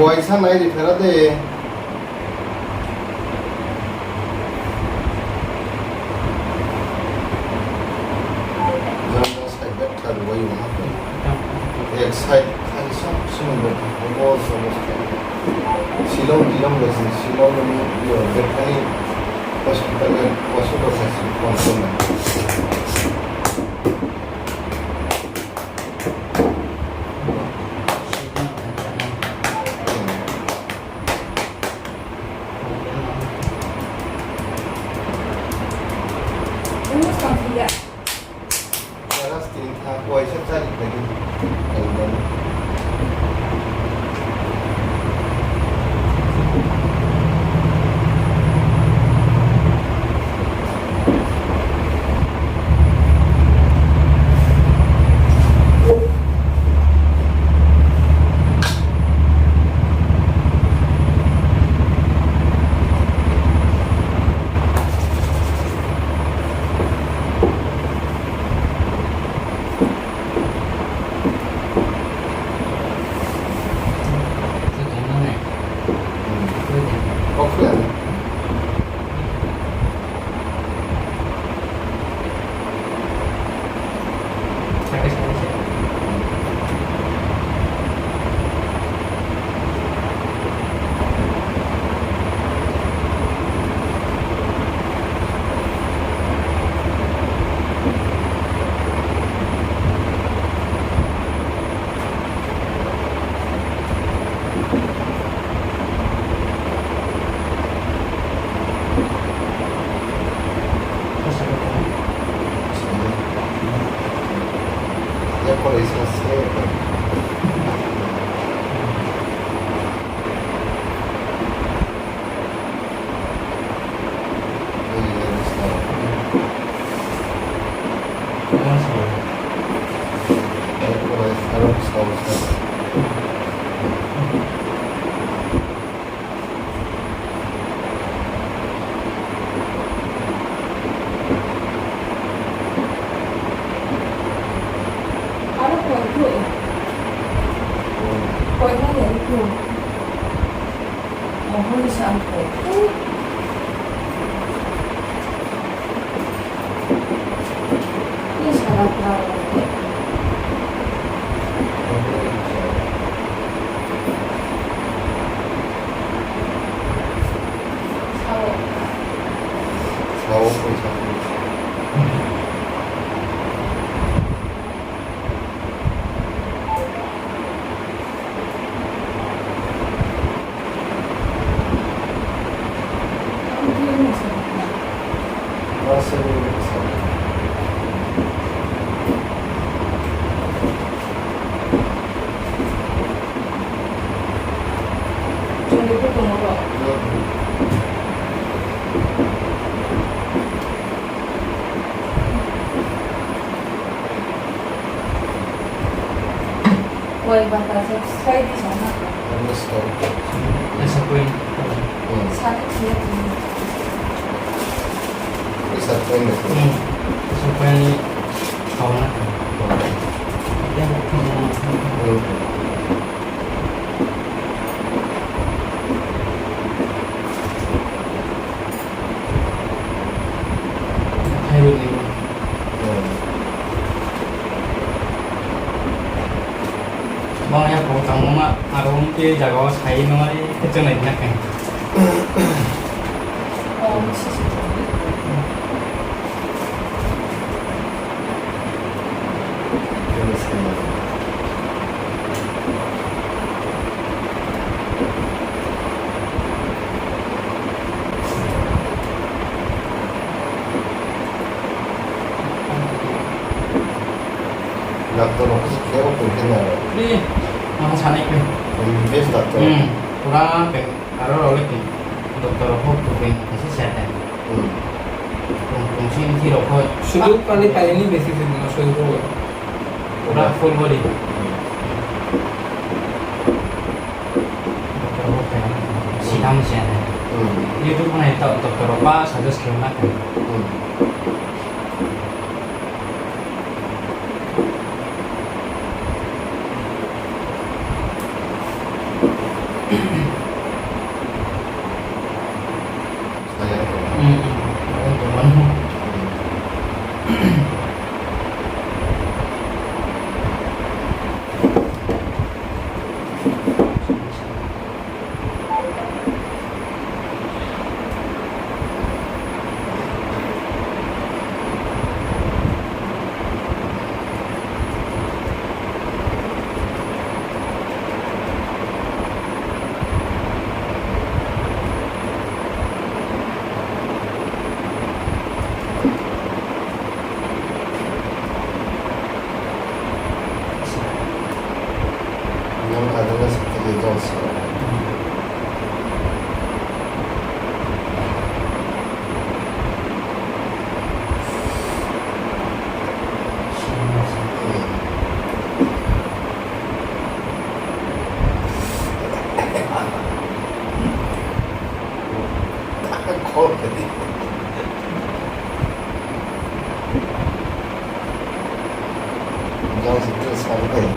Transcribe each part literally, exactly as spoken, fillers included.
Waisa nai ri phera de. Jang jang side bethai ri wai ha khe. Ek side khai sa sung bethai. Obo obo. Shillong, Shillong de sini, Shillong ni yo bethai ni hospital ni, hospital khai si kon kon na. Aro koi khe. Koi na ya khe. Mohor ni sa ang koi. Ni sa na kha. Koi bata se slái di sa na. Asa point. Sa ni khe. Asa point. Asa point ni kau na. Thyroid ni. Bo ya kau tangmo ma, aro ong khe jaga wo sai no ai khe chongnai na khe. Doctor rok khe bo tong khe na. Ni, ma sanai khe. M B B S doctor. Hmm, pura peng, aro rao le peng. Doctor rao pho peng, kaisa sa khe. Hmm. Tong, tong sing thi rao pho. Sudu kali paini besi se no soi ko. Pura full body. Hmm. Doctor rao pho peng, sidang se. Hmm. YouTube nai ta doctor rao ba suggest khe na khe. Hmm. Ang adala sa khe di jol sa. Jol se dress ka bai.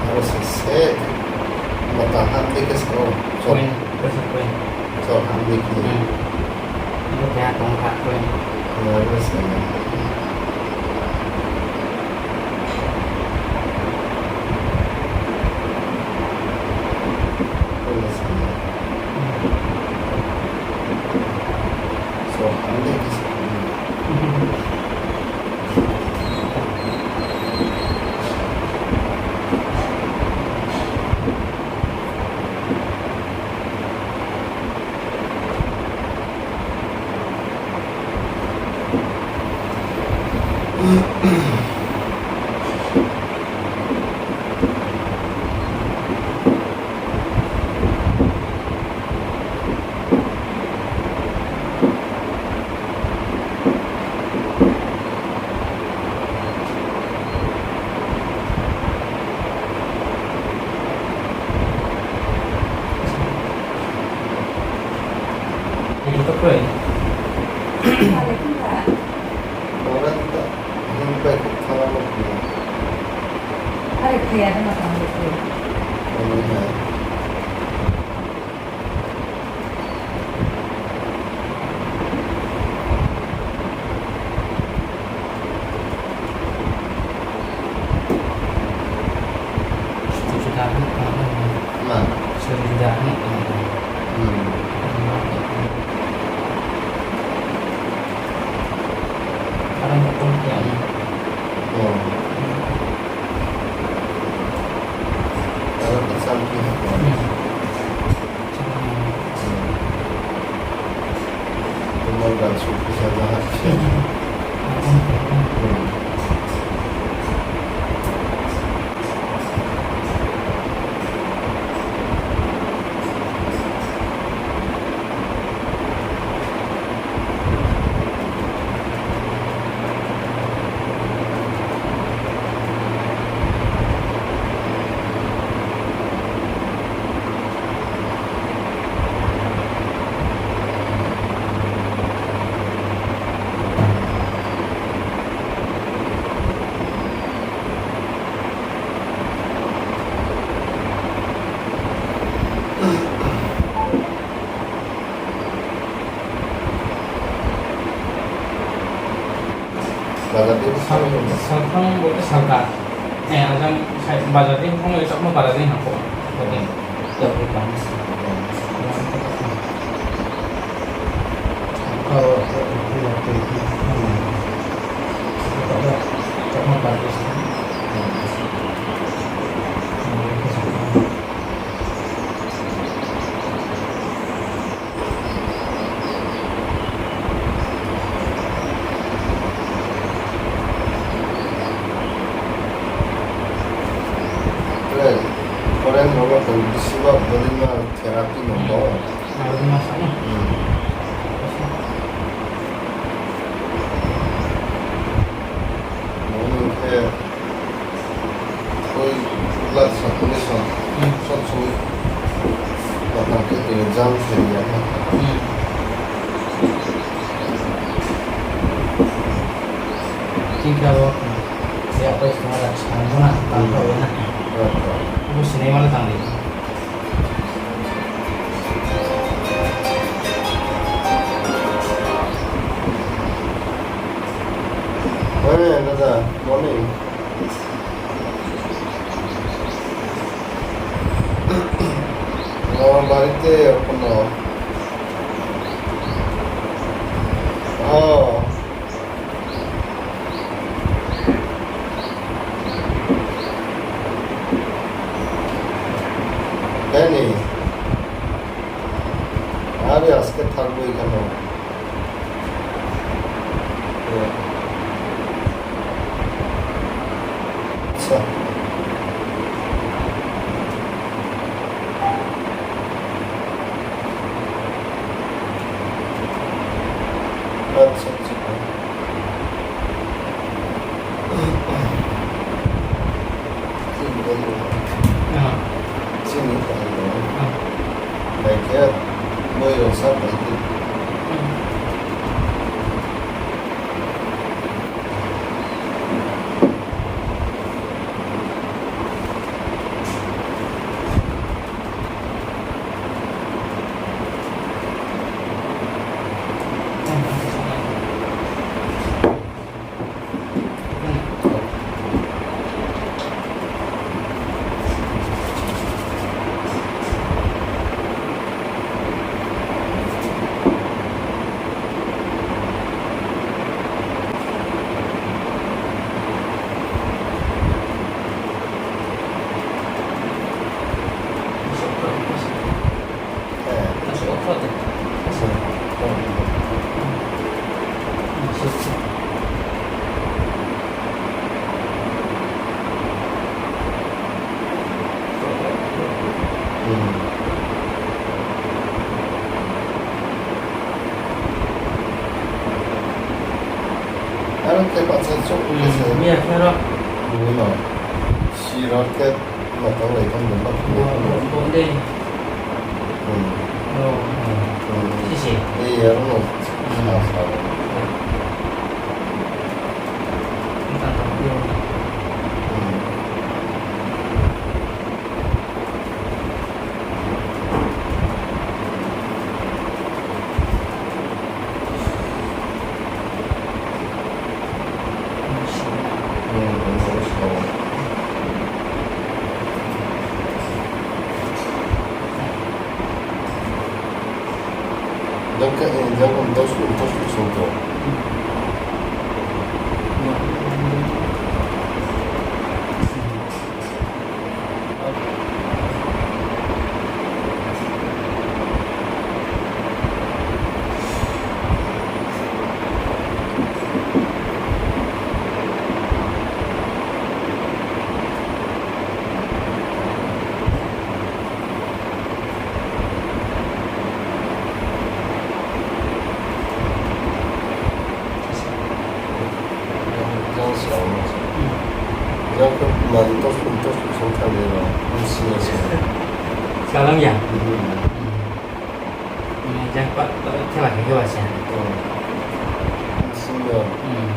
Aro se, se, mata hamdi khe sa o, chor. Point, khe sa point. Chor hamdi khe. Hmm. Bo keha tong kha point. Aro se. Are khe ya de ma tang de khe. Sudah ni, ma. Sudah ni. Hmm. Orang betul ya. Oh. Orang betul ya. Hmm. Teman dan suku saja. Bazar din salthang bolte salka. Eh, ajang sai bazar din thang le chakma bazar din hako. Bodin. Foreign rok no tong bisi ba body ma therapy no bo. Aro ma sa no. Hmm. Bo ni khe Oi, blood circulation, hmm, sob somoi matang khe tini jam se ya na. Hmm. Chini khe abo, ya pai song ada sang bo na, tang kha ya na. Hmm. Bo sinai ma le tang di. Oi, dada, morning. আমার বাড়িতে এখনো। ও। তাই নি? আরে, আজকে থাকবো এখানে। আচ্ছা। আচ্ছা, আচ্ছা। Chini boi rok sa pai di. Aro khe bahcha chouh khe se. Miya khe ro. Bini no. Si ro khe. Matang lai tang dong ba. Bo, bo, bo dei. Hmm. Oh. Hmm. Sisi. Iya, no. Hmm. Sa, sa. Tang tang yo. Hmm. Jang khe man tos pun tos pun song thang ni rao, ang sing ya se. Salam ya. Hmm. Hmm, jang pa, pa, thela khe khe ba se. Oh. Ang sing ya. Hmm.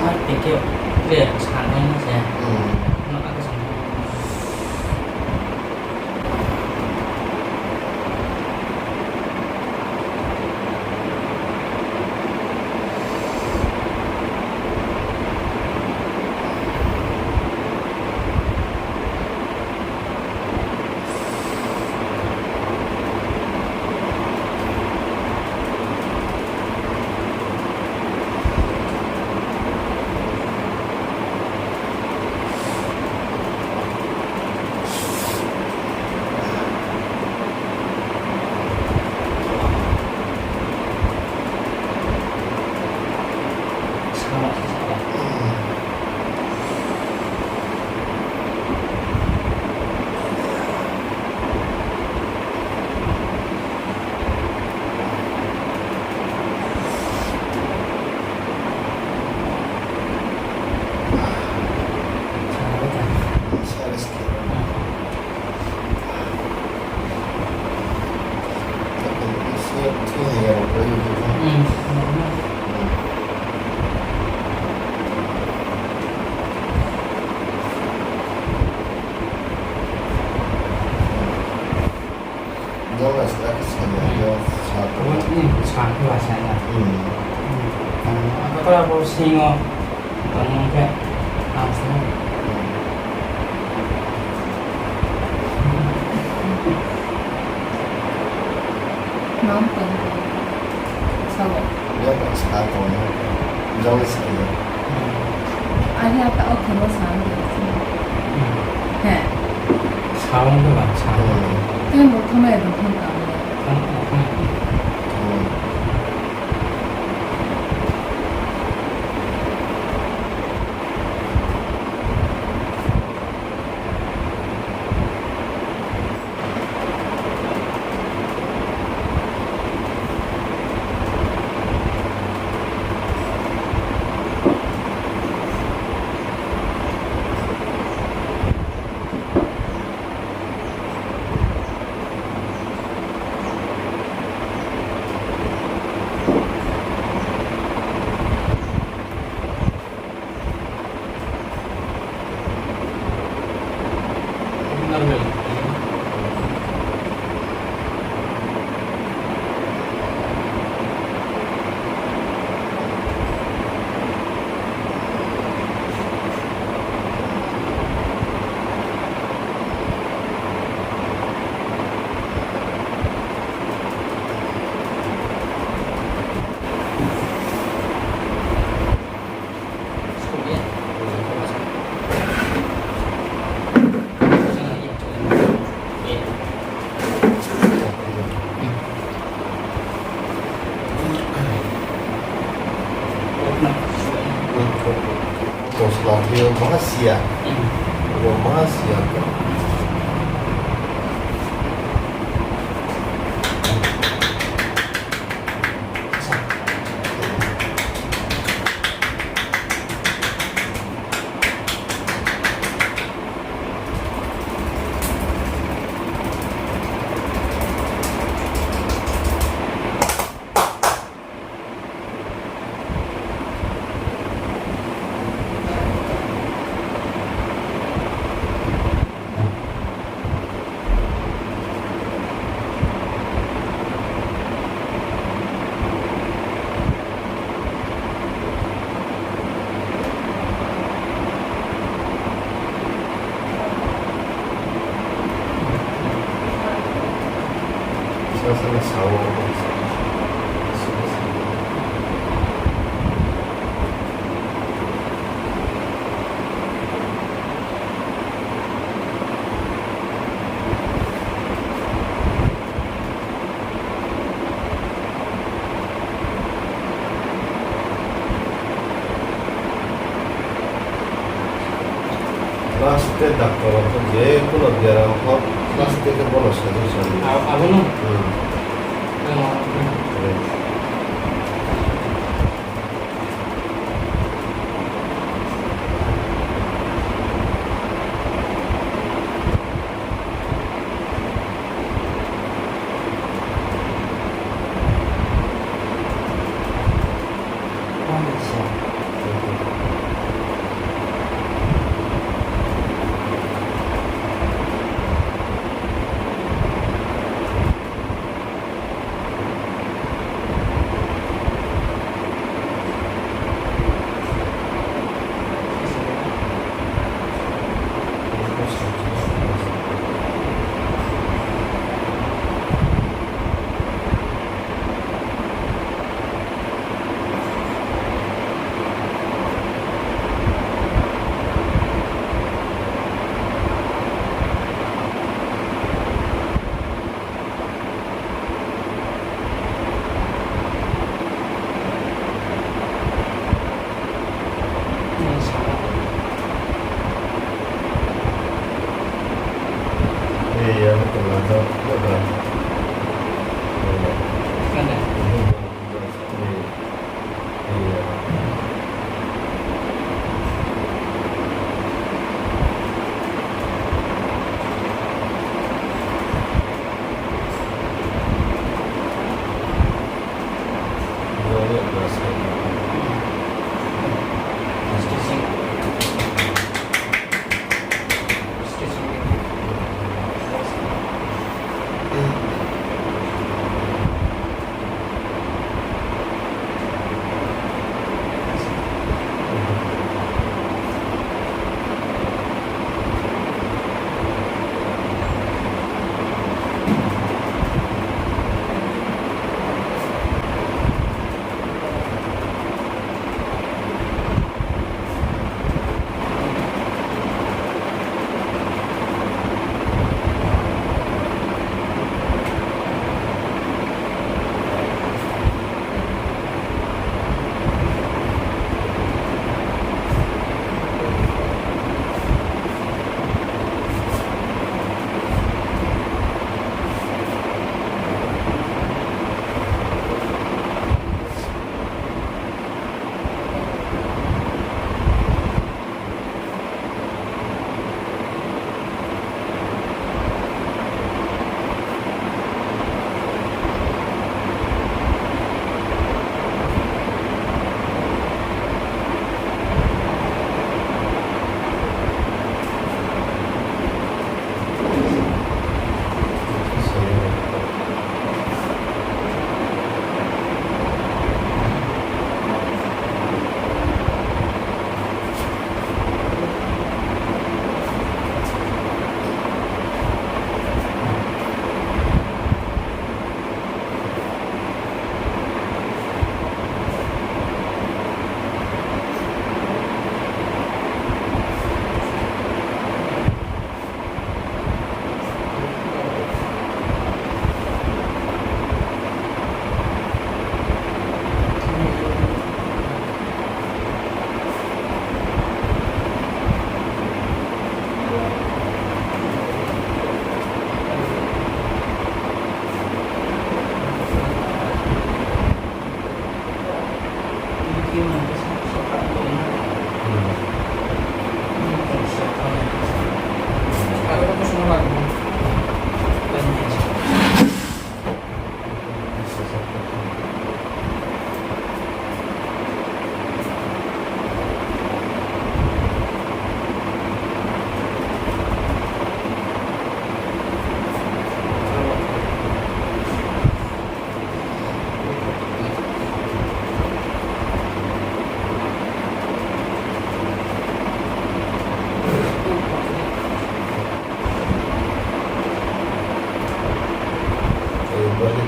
Ar teke, tre sanai no se. Hmm. No, ako sanai. Jang le sa khe sa ya, yo sa khe. Bo, hmm, sa khe ba sa ya. Hmm. Hmm. Ang, ang khe pura bo sing o. Tong khe, ang sa. Mang tong. Sao. Jang sa tong. Jang le sa ya. Ani ata o khemo sa. He. Sao de ba, sao. Tei bo thama ya, bo thang ka. Thang, thang. Ya. Bo ma siya khe. Last e doctor rao pho je kuno biaram pho last e khe bono suggestion. Abo no? Hmm.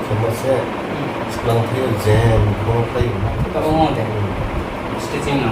Tamo se, sklang thai yo jen, kho thai yo. Tamo de. Stitching no.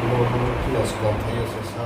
Bo bo kila skang thai yo se sa.